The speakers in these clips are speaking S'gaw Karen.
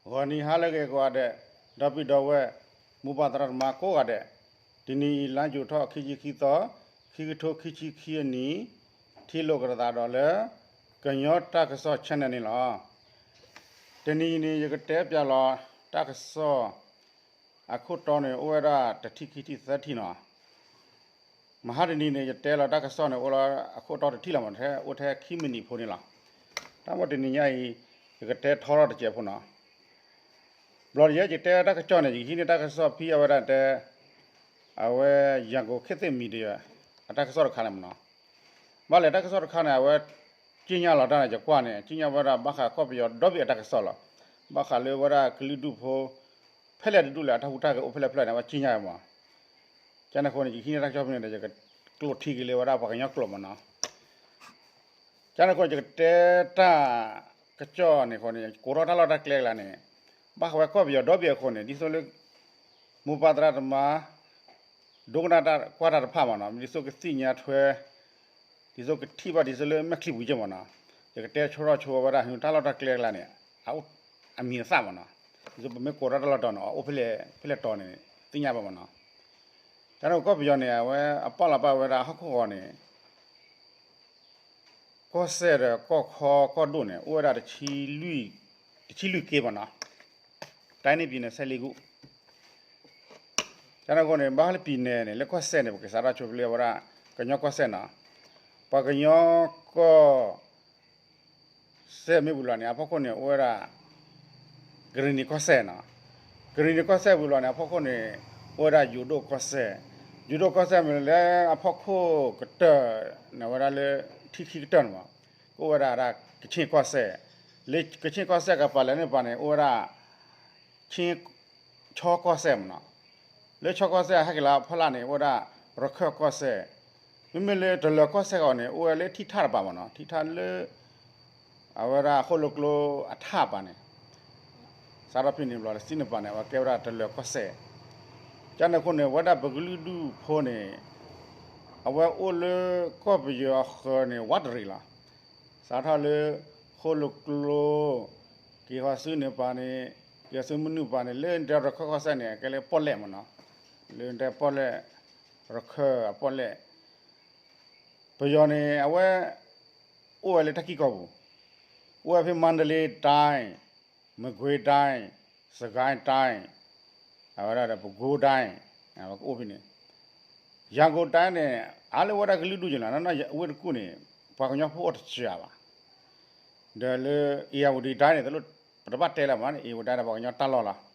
ဂီၤနံၤဟါလၢအဂ့ၤကိးဂၤဒဲး, ဒီပုၢ်ဒီဝဲၢ်, မိၢ်ပၢ်သရၣ်သမါကိးဂၤဒဲး, တနံၤအံၤ လါယူၤထီၣ် ခံဆံခံသီ, ခံကထိခံဆံခံအနံၤ, ထံၣ်လိာ်ကဒီးသးဒီးလၢ ကညီတၢ်ကစီၣ် channel န့ၣ်လီၤ. တနံၤအံၤန့ၣ် ယကတဲပၠးလီၤတၢ်ကစီၣ် အခိၣ်တီန့ၣ် အိၣ်ဝဲဒၣ်တထံၣ်ခံထံၣ်သၢထံၣ်နီၤ. မဟါတနံၤန့ၣ် ယတဲလီၤတၢ်ကစီၣ်န့ၣ် အိၣ်လီၤအခိၣ်တီတထံၣ်လီၤမး, ထဲအိၣ်ထဲခံမံးနံးဖိန့ၣ်လီၤ. တၢ်မ့ၢ်တနံၤညါအံၤ ယကတဲထီထီၣ်တစဲးဖိနီၤ. ဘျီယဲယကတဲတၢ်ကစီၣ်န့ၣ် ယကဟံးန့ၢ်တၢ်ကစီၣ်ဖဲအဝဲဒၣ်တဲ အဝဲ ရန်ကုန်ခေတ်သစ်မီဒီယာ အတၢ်ကစီၣ်တခါန့ၣ်မးနီၤ. ဘၣ်လဲၣ်တၢ်ကစီၣ်တခါန့ၣ် အဝဲ ကြေညာ လီၤတၢ်န့ၣ် ယကွၢ်န့ၣ် ကြေညာ ဝဲဒၣ်ဘၣ်ဃးကီၢ်ပယီၤဒီဘ့ၣ်အတၢ်ကစီၣ်လီၤ. ဘၣ်ဃးလၢဝဲဒၣ်ကလုာ်ဒူၣ်ဖိ ဖဲလဲၣ်တဒူၣ်လဲၣ် အတၢ်ဟူးတၢ်ဂဲၤအိၣ်ဖဲလဲၣ်ဖဲလဲၣ်န့ၣ် အဝဲ ကြေညာ မး. ကန့ၣ်အဃိန့ၣ် ယကဟံးန့ၢ်တၢ်ကစီၣ်ဖဲန့ၣ်ဒီး ယကကျိးထံက့ၤလၢဝဲဒၣ်ပှၤကညီကျိာ်မးနီၤ. ကန့ၣ်အဃိန့ၣ် ယကတဲတၢ်ကစီၣ်န့ၣ်အဃိန့ၣ် ကိးထီၣ်တၢ်လီၢ်တၢ်ကျဲအကျါန့ၣ် ဘၣ်ဃးဝဲကီၢ်ပယီၤဒီဘ့ၣ်အဃိန့ၣ် ဒ်သိးလၢ မိၢ်ပၢ်သရၣ်သမါ ဒိကနၣ်တၢ်ကွၢ်တၢ်တဖၣ်မးနီၤ ဒ်သိးကသ့ၣ်ညါထွဲ ဒ်သိးကထံၣ်ဘၣ်ဒ်သိးလၢမဲာ်ချံပူၤက့မးနီၤ. ယကတဲဆိထီၣ်ဆိဝဲဒၣ် တၢ်လီၢ်တၢ်ကျဲအကျါန့ၣ် အအိၣ်အမံၤအသၣ်မးနီၤ. ဒ်သိးပမ့ၢ်ကိးထီၣ်တၢ်လီၢ်တီၤန့ၣ် အအိၣ်ဖဲလဲၣ်ဖဲလဲၣ်တီၤန့ၣ် သ့ၣ်ညါဘၣ်မးနီၤ. ကန့ၣ်ကီၢ်ပယီၤန့ၣ် အဝဲအပာ်လီၤပာ်ဝဲဒၣ်ဟီၣ်ခိၣ်ဂီၤန့ၣ် ကီၢ်စဲၣ်ဒီးကီၢ်ခီကီၢ်ဒိၣ်န့ၣ် အိၣ်ဝဲဒၣ် တဆံလွံၢ်က့မးနီၤ. တိုင်းနဲ့ပြည်နယ် ဆယ့်လေးခု ကန့ၣ်အဃိန့ၣ် ဘၣ်ဃးလၢ ပြည်နယ် န့ၣ် လၢကီၢ်စဲၣ်န့ၣ် ပကစးထီၣ်ဆိဖဲလၢဝဲဒၣ် ကညီကီၢ်စဲၣ်နီၤ. ပှၤကညီကီၢ် စဲၣ်မ့ၢ်ပူၤလီၤန့ၣ် အဖီခိၣ်န့ၣ် အိၣ်ဝဲဒၣ် ကရံၣ်နံၤကီၢ်စဲၣ်နီၤ. ကရံၣ်နံၤကီၢ်စဲၣ်ပူၤလီၤန့ၣ် အဖီခိၣ်န့ၣ် အိၣ်ဝဲဒၣ်ယိၤဒိၣ်ကီၢ်စဲၣ်, ယိၤဒိၣ်ကီၢ်စဲၣ်မ့ၢ်လၢအဖီခိၣ်ကတၢၢ်န့ၣ် ဝဲဒၣ်လၢ ထံခံကတၢၢ်န့ၣ်မး ကအိၣ်ဝဲဒၣ်ဒၣ်ကခ့ၣ်ကီၢ်စဲၣ်, လၢကခ့ၣ်ကီၢ်စဲၣ်ကပၤလဲၣ်န့ၣ်ပၤန့ၣ် အိၣ်ဝဲဒၣ် ခ့ၣ် ခၠီကီၢ်စဲၣ်မးနီၤ. လၢခၠီကီၢ်စဲၣ်ဟဲက့ၤလီၤဖီလာ်န့ၣ် အိၣ်ဝဲဒၣ် ရခၢၣ်ကီၢ်စဲၣ်, မ့မ့ၢ်လၢတလၢၤကီၢ်စဲၣ်အဂီၢ်န့ၣ် အိၣ်ဝဲလၢထံထၣ်တပၤမးနီၤ, ထံထၣ်လၢ အဝဲဒၣ်ဃိၣ်လိာ်ကျိအထးပၤန့ၣ် စးထီၣ်ဖဲန့ၣ်ဘျီ စ့န့ၣ်ပၤန့ၣ် အဝဲကဲဝဲဒၣ်တလၢၤကီၢ်စဲၣ်. ကန့ၣ်အဃိန့ၣ် ဝဲဒၣ်ပကလုာ်ဒူၣ်ဖိန့ၣ် အဝဲအိၣ်လၢကီၢ်ပယီၤအဃၢၤန့ၣ် ဝးတရံးလီၤ. စးထီၣ်လၢ ဃိၣ်လိာ်ကျိ က့ၤဟီၣ်ဆူန့ၣ်ပၤန့ၣ် က့ၤဟီၣ်ဆူမနုၤပၤန့ၣ် လၢတဲရခၢၣ်ကီၢ်စဲၣ်န့ၣ် ကဲလၢပီၣ်လဲၣ်မးနီၤ, လၢတဲပီၣ်လဲၣ် ရခၢၣ်အပီၣ်လဲၣ် ပယီၤန့ၣ် အဝဲ အိၣ်ဝဲလၢတၢ်ကံၢ်ကီၢ်ပူၤ, အိၣ်ဝဲဖဲ မန္တလေးတိုင်း, မကွေးတိုင်း, စစ်ကိုင်းတိုင်း, အဝဲဒၣ်ဒီး ပဲခူးတိုင်း, အဝဲကအိၣ်ဖဲန့ၣ်, ရန်ကုန်တိုင်းန့ၣ် အါလၢဝဲဒၣ်ကလုာ်ဒူၣ်က့ၤလီၤ, နီၢ်နီၢ်အဝ့ၢ်တကူၣ်န့ၣ် ပှၤကညီဖိအိၣ်တစှၤဘၣ်. ဒီးလၢ ဧရာဝတီတိုင်းန့ၣ် တလိၣ်ပတဘၣ်တဲလၢၤမး, ဧရာဝတီတိုင်းဒီးပှၤကညီတၢ်လီၢ်လီၤ.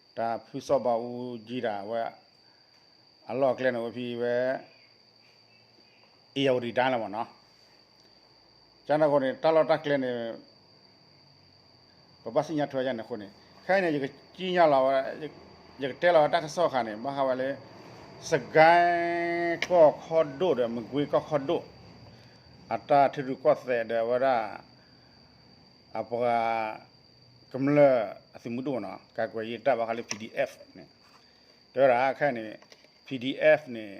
တၢ်ဖုစီၣ်ဘးအူကံတၢ်ဝဲ အလီၢ်အကျဲန့ၣ် အိၣ်ဖဲဝဲ ဧရာဝတီတိုင်းလီၤမးနီၤ. ကန့ၣ်အဃိန့ၣ် တၢ်လီၢ်တၢ်ကျဲန့ၣ် ပဘၣ်သ့ၣ်ညါထွဲယၤန့ၣ်အဃိန့ၣ် ခဲအံၤန့ၣ် ယကကံၣ်ညါလီၤဝဲ ယကတဲလီၤဝဲတၢ်ကစီၣ်အခါန့ၣ် ဘၣ်ဃးဝဲလၢ စစ်ကိုင်း ကီၢ်ခီဒိၣ်ဒီး မကွေး ကီၢ်ခီဒိၣ် အတၢ်ထုးရူၢ်ကီၢ်သဲးဒီးအဝဲဒၣ် အပှၤ ကမျၢၢ်အသုးမုၢ်ဒိၣ်နီၤ ကာကွယ်ရေးတပ် ဘၣ်ဃးလၢ ပီၣ်ဒီၣ်အဲၣ် န့ၣ် တဲဝဲဒၣ်ခဲအံၤန့ၣ် ပီၣ်ဒီၣ်အဲၣ် န့ၣ်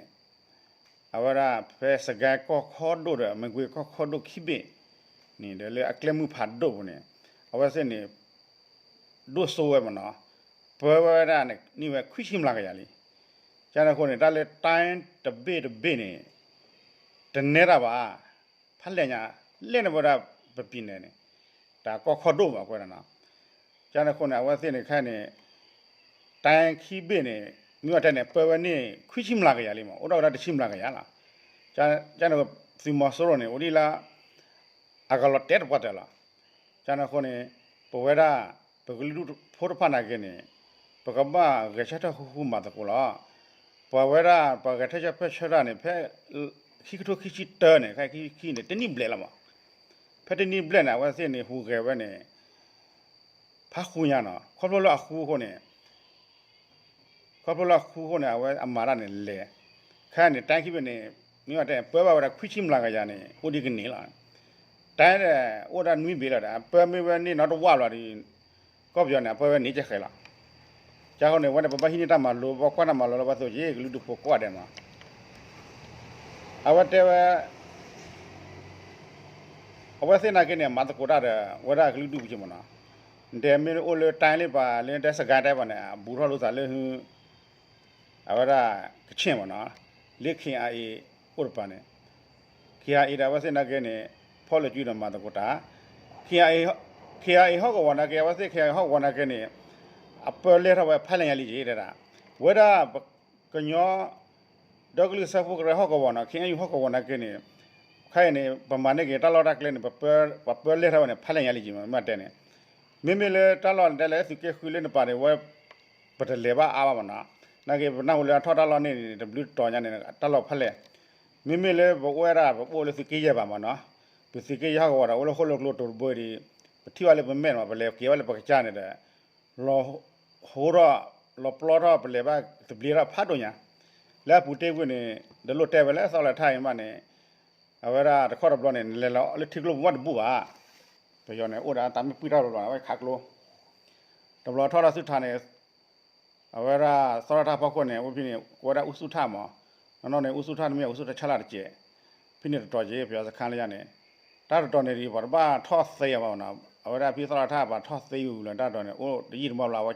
အဝဲဒၣ်ဖဲ စစ်ကိုင်း ကီၢ်ခီဒိၣ်ဒီး မကွေး ကီၢ်ခီဒိၣ်ခံဘ့ၣ်န့ၣ် ဒီးလၢအကျဲမုၢ်ဖးဒိၣ်ပူၤန့ၣ် အဝဲသ့ၣ်န့ၣ် ဒိၣ်စိဝဲမးနီၤ ပၢဝဲဒၣ်န့ၣ်န့ၢ်ဝဲခွံဆံမျးကယၤလံ. ကန့ၣ်အဃိန့ၣ် တၢ်လၢတိုင်းတဘ့ၣ်တဘ့ၣ်န့ၣ် တနဲတၢ်ဘၣ် ဖးလဲၢ်ညါ လဲၣ်န့ၣ်ဝဲဒၣ် ပပံၤနဲၣ်န့ၣ် တၢ်ကီၢ်ခီဒိၣ်ဘၣ်ကွဲးနီၤ. ကန့ၣ်အဃိန့ၣ် အဝဲသ့ၣ်န့ၣ်ခဲအံၤန့ၣ် တိုင်းခံဘ့ၣ်န့ၣ် မ့ၢ်ဝဲတဲန့ၣ် ပၢဝဲန့ၢ်ခွံဆံမျးကယၤလံမး အိၣ်ဒၣ်ဝဲဒၣ်တဆံမျးကယၤလီၤ. ကန့ၣ် သုးမီၤစိရိၤန့ၣ် အိၣ်ဒံးလၢ အကလီၤတဲာ်တပှၢ်တၢၢ်လီၤ. ကန့ၣ်အဃိန့ၣ် ပဝဲဒၣ် ပကလုာ်ဒူၣ်ဖိတဖၣ်နာ်က့န့ၣ် ပကဘၣ်ဂဲၤဆၢထၢၣ်ဃူဃူမၤသကိးလီၤ. ပဝဲဒၣ် ပှၤဂဲၤဆၢထၢၣ်ဆၢထၢၣ်န့ၣ် ဖဲ ခံကထိခံဆံတၢန့ၣ် ခဲခံဆံန့ၣ် တနံၣ်ဘျဲၣ်လီၤမး. ဖဲတနံၣ်ဘျဲၣ်န့ၣ် အဝဲသ့ၣ်န့ၣ် ဟူးဂဲၤဝဲန့ၣ် ဖးဃူညါနီၤ ခီဖျိလၢအဃူအဃိန့ၣ် ခီဖျိလၢအဃူအဃိန့ၣ် အဝဲအမၤတၢ်န့ၣ်လဲၤ ခဲအံၤန့ၣ် တိုင်းခံဘ့ၣ်န့ၣ် မ့ၢ်ဝဲတဲ ပၢဘၣ်ဝဲဒၣ်ခွံဆံမျးကယၤန့ၣ် အိၣ်ဒံးကန့ၢ်လီၤ. တိုင်းဒီး အိၣ်ဒၣ်နွံဘ့ၣ်လီၤဒီး အပၢမ့ၢ်ဝဲန့ၢ်နီတဝၣ်လီၤဒီး ကီၢ်ပယီၤန့ၣ် အပၢဝဲန့ၢ်ကဲဃဲၤလီၤ. ကန့ၣ်အဃိန့ၣ် အဝဲန့ၣ် ပဘၣ်ဟံးန့ၢ်တၢ်မၤလိ ပဘၣ်ကွၢ်တၢ်မၤလိလၢပှၤသိးက့ ကလုာ်ဒူၣ်ဖိကိးဂၤဒဲးမး အဝဲတဲဝဲ အဝဲသ့ၣ်နာ်က့န့ၣ် မၤသကိးတၢ်ဒီး ဝဲဒၣ်ကလုာ်ဒူၣ်ပူၤက့မးနီၤ. နတဲမ့ၢ်အိၣ်လၢတၢ်လၢပှၤလၢတဲစကဲတဲပှၤန့ၣ် အဘူးထီၣ်လိာ်သးလၢဟု အဝဲဒၣ်ကဆ့ၣ်မ့ၢ်နီၤ, လၢ ခ့ၣ်အါအ့ အိၣ်တပၤန့ၣ်, ခ့ၣ်အါအ့ ဒီးအဝဲသ့ၣ်နာ်က့န့ၣ် ဖီၣ်လၢာ်စုဒီးမၤသကိးတၢ်, ခ့ၣ်အါအ့ ဟီၣ်ကဝီၤနာ်က့ အဝဲသ့ၣ် ခ့ၣ်အါအ့ ဟီၣ်ကဝီၤနာ်က့န့ၣ် အပၢလၢထီၣ်ဝဲဖးလဲၢ်ညါလံက့ၤတဲဒၣ်, ဝဲဒၣ်ပကညီ ဒီကလုာ်စၢဖှိၣ်ကရၢဟီၣ်ကဝီၤနီၤ, ခ့ၣ်အါအ့ ဟီၣ်ကဝီၤနာ်က့န့ၣ်, ခဲအံၤန့ၣ် ပမၤန့ၢ်က့ၤတၢ်လီၢ်တၢ်ကျဲန့ၣ် ပပၢလၢထီၣ်ဝဲန့ၣ် ဖးလဲၢ်ညါလံက့ၤမ့ၢ်တဲန့ၣ်, မ့မ့ၢ်လၢတၢ်လီၢ်န့ၣ် တဲလၢသုးက့ဃုလၢနပၤန့ၣ် ဝဲ ပတလဲၤဘၣ်အါဘၣ်မ့ၢ်နီၤ, နာ်က့ပနၢ်ဟူလၢအထီၣ်တၢ်လီၢ်န့ၣ်န့ၣ် တဘျုးတတီၤညါန့ၣ် တၢ်လီၢ်ဖးလဲၢ်, မ့မ့ၢ်လၢပအိၣ်ဝဲဒၣ် ပအိၣ်လၢသုးက့ယဲၢ်ဘၣ်မ့ၢ်နီၤ, ပသုးက့ယဲၢ်ဟီၣ်ကဝီၤဒီး အိၣ်လၢဃိၣ်လၢကျိတိၤတဘိဒီး ပထံၣ်ဘၣ်လၢပမဲာ်မး ပလဲၤက့ၤဘၣ်လၢပကစၢ်န့ၣ်ဒီး လီၤဟိထီၣ် လီၤပျီထီၣ် ပလဲၤဘၣ်သဘျ့ထီၣ်ဖးဒိၣ်ညါ, လၢအပူၤတ့ၢ်ကွံာ်န့ၣ် တလိၣ်တဲဝဲလၢသီလၢထါအံၤမးန့ၣ်, အဝဲဒၣ်တခီတဘျီန့ၣ် နလဲၤလီၤလၢထံကျိပူၤမးတဘူၣ်ဘၣ်, ပယီၤန့ၣ် အိၣ်ဒီးတၢ်မ့ၢ်ပှံၢ်ထီၣ်တဘျီန့ၣ် အဝဲခးကျိ, တဘျီထီၣ်ဒီးသုထးန့ၣ် အဝဲဒၣ်သီလၢထါဖီခိၣ်န့ၣ် အဝဲဖဲန့ၣ် ကိးဝဲဒၣ်အူသူၣ်ထၣ်မး, နီၢ်နီၢ်န့ၣ် အူသူၣ်ထၣ်တမ့ၢ် အူသူၣ်ထၣ်ဆၣ်လၢ်တကဲး, ဖဲန့ၣ်တတီၤက့ၤ ပယီၤစခါလၢယၤန့ၣ်, တၢ်တတီၤန့ၣ်ဒီး ပှၤတဘၣ်ထီၣ်သ့အီၤဘၣ်နီၤ, အဝဲဒၣ်ဖဲသီလၢထါပှၤထီၣ်သ့ဝံၤလၢတၢ်တတီၤန့ၣ် အိၣ်တယံာ်တမီၢ်ဘျီ အဝဲကၢ်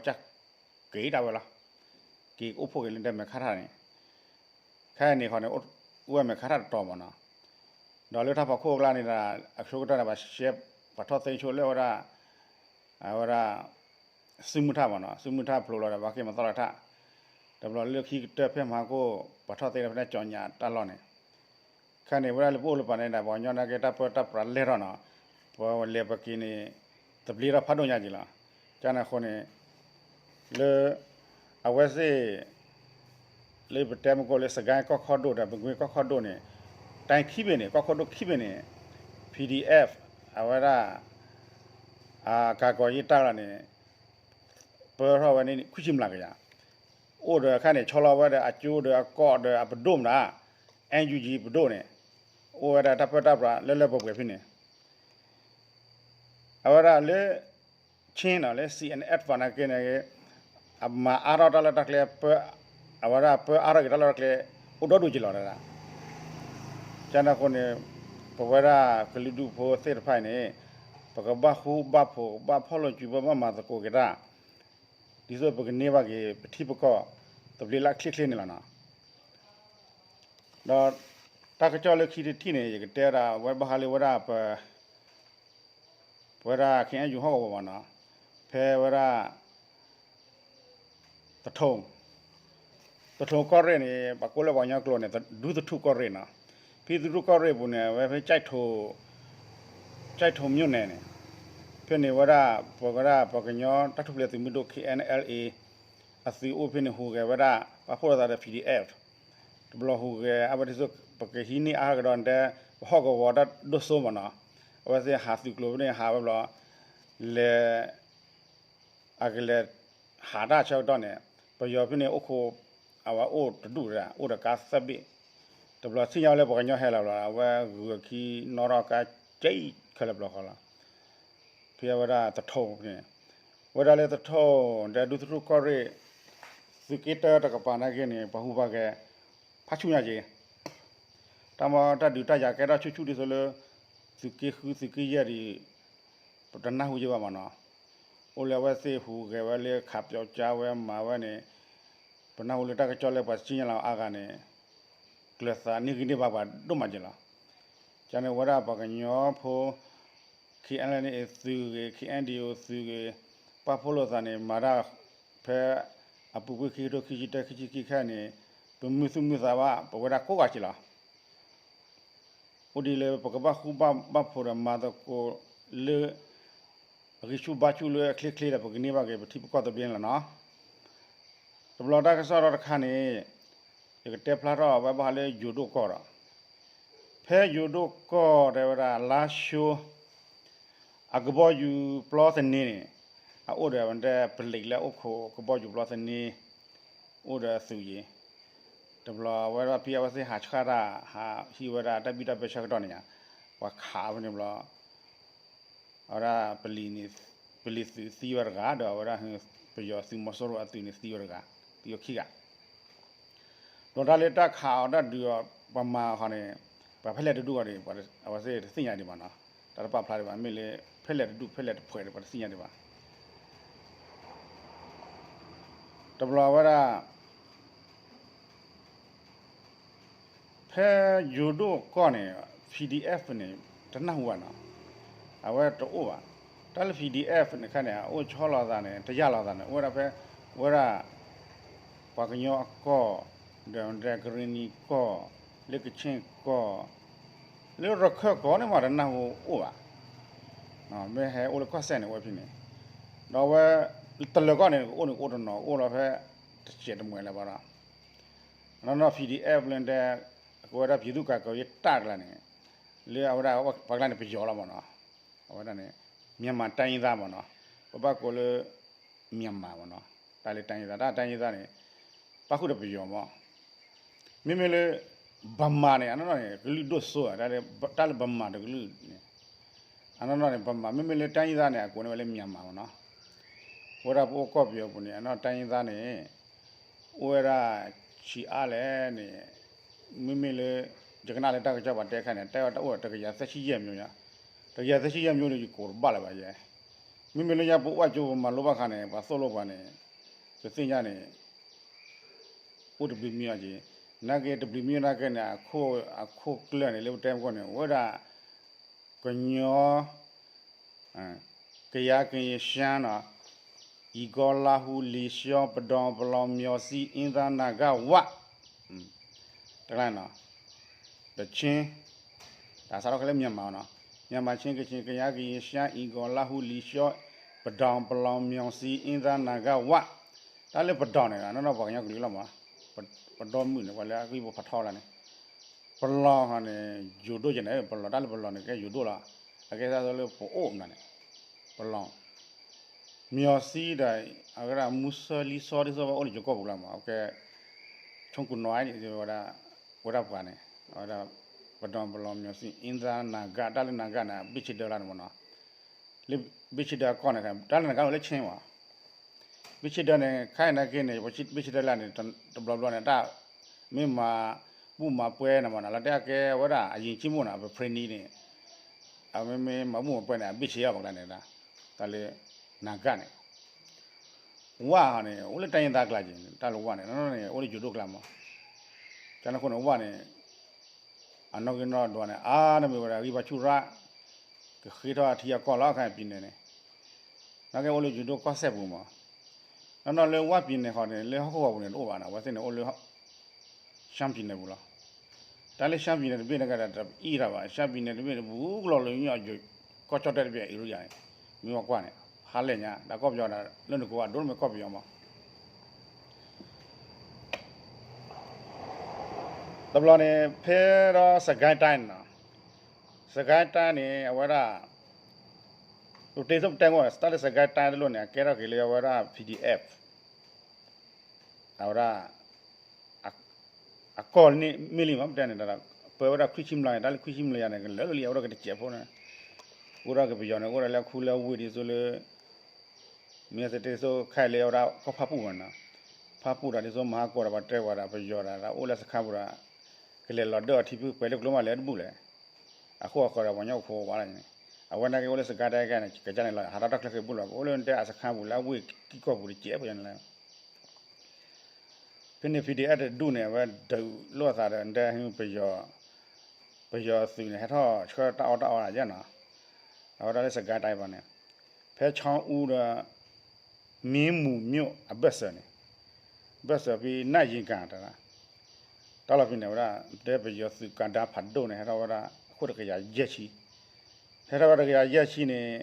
က့ၤဒၣ်ဝဲလီၤ, က့ၤအိၣ်ဖှိၣ်က့ၤလၢဒဲမဲာ်ခါထၣ်န့ၣ်, ခဲအံၤန့ၣ်ဃီန့ၣ် အိၣ်ဝဲမဲာ်ခါထၣ်တတီၤမးနီၤ, ဒီးလၢထါဖီခိၣ်အကျါန့ၣ်ဒီး အဆိကတၢၢ်န့ၣ် ပှၤရှဲ ပှၤထီၣ်သ့ဆိလၢဝဲဒၣ် အဝဲဒၣ် စုမုၢ်ထၣ်မးနီၤ, စုမုၢ်ထၣ်ဖျိလီၤဒီး ပှၤက့ၤမၤသီလၢထါ, တဘျီလၢခံကတၢၢ်ဖဲမဟါခိၣ် ပှၤထီၣ်သ့ဒီးဖဲန့ၣ်ကၠီညါတၢ်လီၢ်န့ၣ်, ခဲန့ၣ်ဝဲဒၣ်လၢပအိၣ်လၢပှၤန့ၣ်ဒီး ပှၤကညီနာ်က့တၢ်ပၢတၢ်ပြးလဲၢ်ထီၣ်နီၤ, ပလဲၤပက့ၤန့ၣ် သဘျ့ထီၣ်ဖးဒိၣ်ညါက့ၤလီၤ, ကန့ၣ်အဃိန့ၣ် လၢ အဝဲသ့ၣ် လၢပတဲမကိၣ်လၢ စကဲကီၢ်ခီဒိၣ်ဒီး မကွ့ကီၢ်ခီဒိၣ်န့ၣ်, တၢ်ခံဘ့ၣ်န့ၣ် ကီၢ်ခီဒိၣ်ခံဘ့ၣ်န့ၣ် PDF အဝဲဒၣ် အကၤကီၤယံာ်တၢ်လီၤန့ၣ် ပၢထီၣ်ဝဲန့ၣ် ခွံဆံမျးကယၤ, အိၣ်ဒီးခဲန့ၣ် ဆီလီၤဝဲဒီးအကၠိဒီးအကီၢ်ဒီးအပဒိၣ်မတၤ, NUG ပဒိၣ်န့ၣ် အိၣ်ဝဲဒၣ်တၢ်ပၢတၢ်ပြးလၢလၢပှဲၤပှဲၤဖဲန့ၣ် အဝဲဒၣ်လၢ ချင်းနီၤ လၢ စီအန်အက်ဖ် နာ်က့န့ၣ် အမၤအါထီၣ်တၢ်လၢတၢ်ကျဲ အဝဲဒၣ်ပၢအါထီၣ်က့ၤတၢ်လၢတၢ်ကျဲ အိၣ်ဒီဒူၣ်က့ၤလီၤဒၣ်. ကန့ၣ်အဃိန့ၣ် ပဝဲဒၣ်ကလုာ်ဒူၣ်ဖိသ့ၣ်တဖၣ်အံၤန့ၣ် ပကဘၣ်ဃူဘၣ်ဖိး ကဘၣ်ဖီၣ်လိာ်စုၤ ဘၣ်မၤသကိးက့ၤတၢ် ဒ်သိးပကန့ၢ်ဘၣ်က့ၤ ပထံပကီၢ်သဘျ့လၢအချ့ချ့န့ၣ်လီၤနီၤ. ဒီးတၢ်ကစီၣ်လၢခံတထံၣ်န့ၣ် ယကတဲဝဲဒၣ် ဝဲဘၣ်ဃးလၢဝဲဒၣ်ပ ပဝဲဒၣ် ခ့ၣ်အဲၣ်ယူၣ် ဟီၣ်ကဝီၤမးနီၤ, ဖဲဝဲဒၣ် သထူ, သထူကီၢ်ရ့ၣ်န့ၣ် ပှၤကိးလၢပှၤကညီကျိာ်န့ၣ် ဒူသထူကီၢ်ရ့ၣ်နီၤ. ဖဲဒူသထူကီၢ်ရ့ၣ်အပူၤန့ၣ် အဝဲဖဲ ကၠဲၣ်ထိး ကၠဲၣ်ထိး မြို့နယ် န့ၣ် ဖဲန့ၣ်ဝဲဒၣ် ပဝဲဒၣ်ပှၤကညီတၢ်ထူၣ်ဖျဲးသုးမုၢ်ဒိၣ် ခ့ၣ်အဲၣ်အဲၣ်လ်အ့ အသုးအိၣ်ဖဲန့ၣ် ဟူးဂဲၤဝဲဒၣ် ပာ်ဖှိၣ်လိာ်သးဒီး ပီၣ်ဒီအ့ၣ်ဖျၢၣ် တဘျီဟူးဂဲၤ အဝဲဒၣ်ဒ်သိး ပကဟံးန့ၢ်အါထီၣ်ကဒီးတဲ ပဟီၣ်ကဝီၤတၢ်ဒိၣ်စိမးနီၤ. အဝဲသ့ၣ်ဟးသုးကျိၤဖဲန့ၣ် ဟးဝဲဘျီ လဲၤ အကလဲၤဟးတၢ်ဆၢကတီၢ်န့ၣ် ပယီၤဖဲန့ၣ်အိၣ်ခိး အဝဲအိၣ်တဒူၣ်ဒၣ် အိၣ်ဒီးကါသၢဘ့ၣ်. တဘျီသ့ၣ်ညါဝဲလၢပှၤကညီဟဲလီၤဘျီ အဝဲဂုာ်ခံနီၣ်ထီၣ်ကါကဲအံၤခဲလၢာ်ဘျီဃီလီၤ. ဖဲအဝဲဒၣ်သထူန့ၣ် ဝဲဒၣ်လၢသထူဒီးဒူသထူကီၢ်ရ့ၣ် သုးက့တၢတကပၤနာ်က့န့ၣ် ပှၤဟူးပှၤဂဲၤ ဖးဆူၣ်ညါက့ၤ တၢ်မၤတၢ်ဒုးတၢ်ယၤကဲထီၣ်ဆူၣ်ဆူၣ်ဒ်သိးလၢ သုးက့ဃုသုးက့ယဲၢ်ဒီး ပတနၢ်ဟူယဲၢ်ဘၣ်မးနီၤ. အိၣ်လၢအဝဲသ့ၣ်ဟူးဂဲၤဝဲလၢခးပၠီကၠါဝဲမၤဝဲန့ၣ် ပနၢ်ဟူလၢတၢ်ကစီၣ်လၢပှၤစံၣ်ညီၣ်လီၤအါဂၤန့ၣ် ကျၢၤသးန့ၢ်ဂံၢ်န့ၢ်ဘါပှၤဒိၣ်မးက့ၤလီၤ. ကန့ၣ်ဝဲဒၣ်ပှၤကညီဖိ ခ့ၣ်အဲၣ်လ်အ့ သုးဂ့ၤ ခ့ၣ်အဲၣ်ဒံၣ်အိၣ် သုးဂ့ၤ ပာ်ဖှိၣ်လိာ်သးန့ၣ် မၤတၢ်ဖဲအပူၤကွံာ်ခံကထိခံဆံတၢ ခံဆံခံခဲန့ၣ် ပမုာ်သူၣ်မုာ်သးဘၣ် ပဝဲဒၣ်ကိးဂၤက့ၤလီၤ. အိၣ်ဒ်လၢပကဘၣ်ဃူဘၣ်ဖိးဒီးမၤသကိးလၢ အဂံၢ်ဆူၣ်ဘါဆူၣ်လၢအချ့ချ့ဒီး ပကန့ၢ်ဘၣ်က့ၤပထံပကီၢ်သဘျ့န့ၣ်လီၤနီၤ. တဘျီတၢ်ကစီၣ်ဒီတခါန့ၣ် ယကတဲဖျါထီၣ်ဝဲဘၣ်ဃးလၢယိၤဒိၣ်ကီၢ်ဒီး ဖဲယိၤဒိၣ်ကီၢ်တဲဝဲဒၣ် လါၡိ အကဘီယူၤပျီသန့န့ၣ် အအိၣ်ဒီးဝဲဒၣ်ပလံးလၢအအိၣ်ခိးကဘီယူၤပျီသန့ အိၣ်ဒီးအသုးယံၤ တဘျီဝဲဒၣ်ဖဲအဝဲသ့ၣ်ဟးဆှၣ်တၢ် ဟးဟံးဝဲဒၣ်တၢ်ဘံၣ်တၢ်ဘၢဆၢကတီၢ်န့ၣ်ညါ ပှၤခးဖဲန့ၣ်ဘျီ အဝဲဒၣ် ပလံးသုးသံဝဲတဂၤ ဒီးအဝဲဒၣ် ပယီၤသုးမီၤစိရိၤအသုးန့ၣ်သံဝဲတဂၤ သံဝဲခံဂၤ ဒီးတၢ်လၢတၢ်ခးအီၤတၢ်ဒုးအီၤ ပှၤမၤအီၤဃီန့ၣ် ပှၤဖဲလဲၣ်တဒူၣ်အီၤဒီး အဝဲသ့ၣ်တသ့ၣ်ညါဒံးဘၣ်နီၤ တၢ်တပာ်ဖျါဒံးဘၣ် မ့ၢ်လၢ ဖဲလဲၣ်တဒူၣ်ဖဲလဲၣ်တဖှဲးဒီး ပှၤတသ့ၣ်ညါဒံးဘၣ် တဘျီဝဲဒၣ် ဖဲယိၤဒိၣ်ကီၢ်န့ၣ် PDF န့ၣ် တနၢ်ဟူဘၣ်နီၤ, အဝဲတအိၣ်ဘၣ်. တၢ်လၢ PDF န့ၣ်ခါန့ၣ် အအိၣ်ဆီလီၤသးန့ၣ် တယာ်လီၤသးန့ၣ် အိၣ်ဝဲဒၣ်ဖဲ ဝဲဒၣ် ပှၤကညီအကီၢ်, ဒီးကရ့ၣ်နံၤကီၢ်, လၢကခ့ၣ်ကီၢ်, လၢရခၢၣ်ကီၢ်န့ၣ်မး တနၢ်ဟူအိၣ်ဘၣ်. မ့ၢ်ဟဲအိၣ်လၢကီၢ်စဲၣ်န့ၣ် အိၣ်ဝဲဖဲန့ၣ်, ဒီးအဝဲ တလၢၤကီၢ်န့ၣ် ကအိၣ်န့ၣ် ကအိၣ်တနီၤ အိၣ်လီၤဖဲ တစဲးတမှဲာ်လၢၤဘၣ်ဒီး နီၢ်နီၢ် PDF လၢတဲ ကဝဲဒၣ် ပြည်သူ့ကာကွယ်ရေးတပ် ကျါန့ၣ် လၢအဝဲဒၣ်ပှၤကျါန့ၣ် ပယီၤလီၤမးနီၤ, အဝဲဒၣ်န့ၣ် မြန်မာတိုင်းရင်းသား မးနီၤ, ပဘၣ်ကိးလၢ မြန်မာ မးနီၤ, တၢ်လၢ တိုင်းရင်းသား တၢ် တိုင်းရင်းသား န့ၣ် ပၣ်ဃုာ်ဒီးပယီၤမး, မ့မ့ၢ်လၢ ဗမာ န့ၣ် အနီၢ်နီၢ်န့ၣ် ကလုာ်ဒိၣ်စိ တၢ်လၢ ဗမာ တကလုာ်န့ၣ် အနီၢ်နီၢ်န့ၣ် ဗမာ မ့မ့ၢ်လၢ တိုင်းရင်းသား န့ၣ် အကိးန့ၢ်ဝဲလၢ မြန်မာ မးနီၤ, ဝဲဒၣ်ပအိၣ်ကီၢ်ပယီၤပူၤန့ၣ် အနီၢ် တိုင်းရင်းသား န့ၣ် အိၣ်ဝဲဒၣ်ဆံးအါလဲၣ်န့ၣ်, မ့မ့ၢ်လၢ ယကနၣ်လၢတၢ်ကစီၣ်ပှၤတဲခါန့ၣ် တဲဝဲတၢ်အိၣ်တကယၤသၢဆံယဲၢ်မျိုးညါ, တကယၤသၢဆံယဲၢ်မျိုးန့ၣ် ယကိးတဘၣ်လၢၤဘၣ်ယဲ, မ့မ့ၢ်လၢညါပအိၣ်ကၠိပမၤလိဘၣ်ခါန့ၣ် ပှၤသိၣ်လိပှၤန့ၣ် ပသ့ၣ်ညါန့ၣ် အိၣ်တဘျုးမံၤအီၤက့ၤ, နာ်က့တဘျုးမံၤနာ်က့န့ၣ် အခိၣ်ကျၢၢ်န့ၣ် လၢပတဲမ့ၢ်န့ၣ် အိၣ်ဝဲဒၣ် ကညီ ကယၤကရင် ရှမ်းနီၤ, အံၤကီၤ လါဟူ လံၤရှီ ပဒီၣ် ပလီၢ် မၠီၤစံ အ့သါ နၤဂၣ် ဝၣ်, တကလၢနီၤ, တဆ့, တၢ်စးထီၣ်ခဲလၢ မြန်မာ နီၤ, မြန်မာ ချင်း ကချင် ကယၤ ကရင် ရှမ်း အံၤကီၤ လါဟူ လံၤရှီ ပဒီၣ် ပလီၢ် မၠီၤစံ အ့သါ နၤဂၣ် ဝၣ်, တၢ်လၢပဒီၣ်န့ၣ် အနီၢ်နီၢ်ပှၤကညီကလုာ်လီၤမး, ပဒီမုၣ်န့ၣ် ပှၤလၢအဂံၢ်ဖိဖးထီလၢန့ၣ်, ပလီၢ်န့ၣ် ယိၤဒိၣ်ကဲန့ၣ် ပလီၢ် တၢ်လၢပလီၢ်န့ၣ် ကဲယိၤဒိၣ်လီၤ, အကဲသးသိးလၢပအိၣ်မနုၤန့ၣ်, ပလီၢ် မၠီၤစံဒီး အဝဲဒၣ် မူစၢလံစီဒ်သိးဝဲအိၣ်လၢယိၤကီၢ်ပူၤလီၤမး, အကဲ ဆိကမိၣ်န့ၣ် ဝဲဒၣ် ဝဲဒၣ်ပှၤန့ၣ် အဝဲဒၣ် ပဒီၣ် ပလီၢ် မၠီၤစံ အ့သါ နၤဂၣ်, တၢ်လၢ နၤဂၣ် န့ၣ် ဘ့ၣ်ဆ့ဒၢလီၤန့ၣ်မးနီၤ, လၢဘ့ၣ်ဆ့ဒၢအကီၢ်န့ၣ် တၢ်လၢ နၤဂၣ် အိၣ်လၢ ချင်း မး ဘ့ၣ်ဆ့ဒၢန့ၣ် ခဲအံၤနာ်က့န့ၣ် ဘ့ၣ်ဆ့ဒၢလၢန့ၣ် တဘျီဘျီန့ၣ် တၢ် မ့ၢ်မၤဘူၣ်မၤပှဲၤန့ၣ်မးနီၤ လၢတၢ်ကဲဝဲဒၣ် အယံၤကံမိၣ်န့ၣ် အပဖရ့နံၤန့ၣ် အမ့မ့ၢ်မၤဘူၣ်မၤပှဲၤန့ၣ် အဘ့ၣ်ဆ့အီၤပှၤကျါန့ၣ် တၢ်လၢ နၤဂၣ် န့ၣ် ဝၣ်န့ၣ် အိၣ်လၢ တိုင်းရင်းသား ကျါက့ၤန့ၣ် တၢ်လၢဝၣ်န့ၣ် နီၢ်နီၢ်န့ၣ် အိၣ်လၢယိၤဒိၣ်ကျါမး, ကန့ၣ်အဃိန့ၣ် ဝၣ်န့ၣ် အနီၣ်ဂံၢ်နီၣ်ဒွးန့ၣ် အါန့ၢ်မ့ၢ်ဝဲဒၣ် ဂံၢ်ဘါဆူၣ်ရၣ် ကဃ့ထီၣ်အထံအကီၢ်လီၤ ခဲအံၤ ပြည်နယ် န့ၣ် နာ်က့အိၣ်လၢယိၤဒိၣ်ကီၢ်စဲၣ်ပူၤမး, နီၢ်နီၢ်လၢဝၣ် ပြည်နယ် ဃီန့ၣ် လၢဟီၣ်ခိၣ်ဂီၤပူၤန့ၣ် တအိၣ်ဘၣ်နီၤ အဝဲသ့ၣ်န့ၣ်အိၣ်လၢ ရှမ်းပြည်နယ် ပူၤလီၤ, တၢ်လၢ ရှမ်းပြည်နယ် တဘ့ၣ်န့ၣ်ကဒီး တအံၣ်တၢ်ဘၣ် ရှမ်းပြည်နယ် တဘ့ၣ်န့ၣ် ဘူးကလီၤလၢညိၣ် ကီၢ်ကၠီၣ်တဲၣ်တဘ့ၣ် area န့ၣ် မ့ၢ်ဝဲကွၢ်န့ၣ် ဟါလဲၣ်ညါ တၢ်ကီၢ်ပယီၤဒီး လၢနကိးဘၣ်ဒိၣ်မ့ၢ်ကီၢ်ပယီၤမး တဘျီန့ၣ် ဖဲဒီး စစ်ကိုင်းတိုင်း နီၤ, စစ်ကိုင်းတိုင်း န့ၣ် အဝဲဒၣ် ပတဲသိးပတဲမ့ၢ် တၢ်လၢ စစ်ကိုင်းတိုင်း တလိၣ်န့ၣ် အကဲထီၣ်က့ၤလၢအဝဲဒၣ် PDF အဝဲဒၣ် အကီၢ်န့ၣ်မ့ၢ်လံမး ပတဲန့ၣ် ပၢဝဲဒၣ်ခွံဆံမျး တၢ်လၢခွံဆံမျးယၤန့ၣ် ကလၢာ်လံ အဝဲဒၣ်ကတစဲးဖိန့ၣ် အိၣ်ဒၣ်က့ၤပယီၤန့ၣ် အိၣ်ဒၣ်လၢအခူလၢအဝ့ၢ်ဒ်သိးလၢ မ့ၢ်သ့ၣ်တ့ၢ်သိးခဲအံၤလၢအဝဲဒၣ်ကီၢ်ဖၣ်ပူၣ်မးနီၤ, ဖၣ်ပူၣ်ဒီးဒ်သိးမဟါကီးဒီး ပှၤတဲဝဲဒၣ်ပယီၤဒီး အိၣ်လၢစခါပူၤဒီး ကလဲၤလီၤဒၢၣ်အီၤထံဖုပှဲၤလၢကျိမးလဲၤတဘူၣ်လဲၣ်, အဃိအဃီဒီးပှၤကညီအိၣ်ခိးဝဲလၢန့ၣ် အဝဲနာ်က့အိၣ်လၢ စစ်ကိုင်းတိုင်း ခဲအံၤန့ၣ် ကကန့ၣ်လီၤ ဟးထီၣ်တၢ်ချၢဃ့ပူၣ်လီၤ ပအိၣ်လၢနတဲအစခါပူၤလၢအဝ့ၢ်ကံၢ်ကီၢ်ပူၤတစဲးဖိန့ၣ်လီၤ ဖဲန့ၣ် PDF တဒူၣ်န့ၣ် အဝဲဒုးလိာ်အသးဒီး နတဲ ပယီၤ ပယီၤသုးန့ၣ် ဟဲထီၣ်ဆှၢတၢ်အီၣ်တၢ်အီဒ်နီၤ, အဝဲဒၣ်လၢ စစ်ကိုင်းတိုင်း ဘၣ်န့ၣ် ဖဲ ချောင်းဦး ဒီး မင်းမူမြို့ အဘက်စွပ်န့ၣ်, ဘက်စွပ် ဖဲ နတ်ရေကန် တၢ်လီၢ်ဖဲန့ၣ် အဝဲဒၣ် တဲပယီၤသုးကါဒါဖးဒိၣ်န့ၣ် ဟဲထီၣ်ဝဲဒၣ် အခိၣ်တကယၤယဲၢ်ဆံ, ဟဲထီၣ်ဝဲတကယၤယဲၢ်ဆံန့ၣ်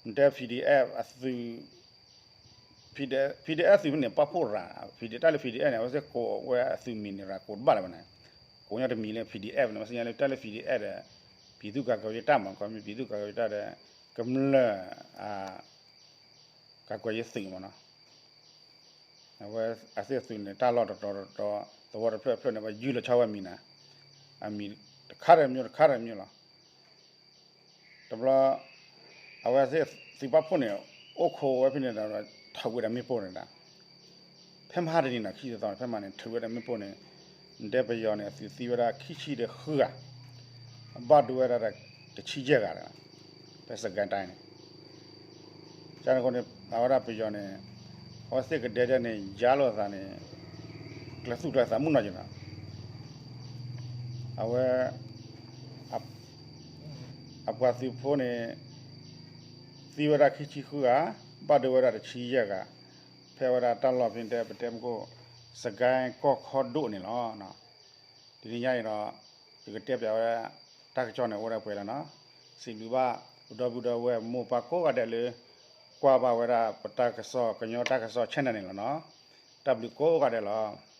နတဲ PDF အသုး PDF သုးဖဲန့ၣ် ပာ်ဖှိၣ်ရၤ တၢ်လၢ PDF န့ၣ် အဝဲသ့ၣ်ကိးဝဲအသုးမံၤန့ၣ် ရၤကိးတဘၣ်လၢၤဘၣ်န့ၣ်, ကိးညီတမံၤလၢ PDF န့ၣ် အဝဲသ့ၣ်ညါလၢတၢ်လၢ PDF ဒီး ပြည်သူ့ကာကွယ်ရေးတပ် မး ခီမ့ၢ် ပြည်သူ့ကာကွယ်ရေးတပ် ဒီး ကမျၢၢ် ကာကွယ်ရေးသုး မးနီၤ, အဝဲအသ့ၣ်သုးန့ၣ် တၢ်လီၢ်တတီၤတတီၤ သဝီတဖျၢၣ်တဖျၢၣ်န့ၣ် အဝဲယုၢ်လီၤဆီဝဲအမံၤန့ၣ်, အမံၤတခါဒီးတမျိုး တခါဒီးတမျိုးလီၤ. တဘျီ အဝဲသ့ၣ်သုးပာ်ဖှိၣ်န့ၣ် အိၣ်ခိးဝဲဖဲန့ၣ်ဒီး ထုးဝဲဒၣ်မ့ၣ်ပိၢ်န့ၣ်ဒီး ဖဲမဟါတနံၤနီၤ ခံသီ ဖဲမဟါန့ၣ် ထုးဝဲဒၣ်မ့ၣ်ပိၢ်န့ၣ် နတဲပယီၤန့ၣ် အသုးသံဝဲဒၣ်ခံဆံဒီးဃုဂၤ, ဘၣ်ဒိဝဲဒၣ်ဒီးတဆံယဲၢ်ဂၤဒီး ဖဲ စစ်ကိုင်းတိုင်း န့ၣ် ကန့ၣ်အဃိန့ၣ် အဝဲဒၣ်ပယီၤန့ၣ် အဝဲသ့ၣ်ကဒဲကဲန့ၣ် ယါလိာ်သးန့ၣ် ကျဲသူၣ်ကျဲသးမုၢ်နီၢ်က့ၤနီၤ. အဝဲ အပှၤသုးဖိန့ၣ် သံဝဲဒၣ်ခံဆံဃုဂၤ, ဘၣ်ဒိဝဲဒၣ်တဆံယဲၢ်ဂၤ, ဖဲဝဲဒၣ်တၢ်လီၢ်ဖဲန့ၣ် ပတဲမကိၣ် စကဲကီၢ်ခီဒိၣ်န့ၣ်လီၤ. တနံၤညါအံၤဒီး ယကတဲပၠးဝဲဒၣ် တၢ်ကစီၣ်န့ၣ်အိၣ်ဝဲဒၣ်ပှဲၤလီၤနီၤ. စံးဘျုးဘၣ် ပဒီပုၢ်ဒီဝဲၢ်မိၢ်ပၢ်ကိးဂၤဒဲးလၢ ကွၢ်ဘၣ်ဝဲဒၣ်ပတၢ်ကစီၣ် ကညီတၢ်ကစီၣ် channel န့ၣ်လီၤနီၤ. တၢ်ဘျုးကိးဂၤဒဲးလီၤ.